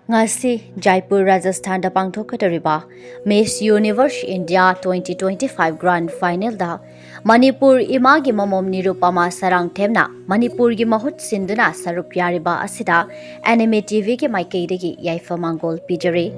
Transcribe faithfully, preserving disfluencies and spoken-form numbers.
ꯉꯁꯤ Jaipur, ꯔꯥꯖꯁꯊꯥꯟꯗ ꯄꯥꯡꯊꯣꯛꯀꯗꯧꯔꯤꯕ Miss Universe India twenty twenty-five Grand Finalꯗ Manipur ꯏꯃꯥꯒꯤ ꯃꯃꯣꯝ ꯅꯤꯔꯨꯄꯃꯥ ꯁꯔꯥꯡꯊꯦꯝꯅ ꯃꯅꯤꯄꯨꯔꯒꯤ ꯃꯍꯨꯠ ꯁꯤꯟꯗꯨꯅ ꯁꯔꯨꯛ ꯌꯥꯔꯤꯕ ꯑꯁꯤꯗ Anime TVꯒꯤ ꯃꯥꯏꯀꯩꯗꯒꯤ ꯌꯥꯏꯐ ꯃꯥꯡꯒꯣꯜ ꯄꯤꯖꯔꯤ꯫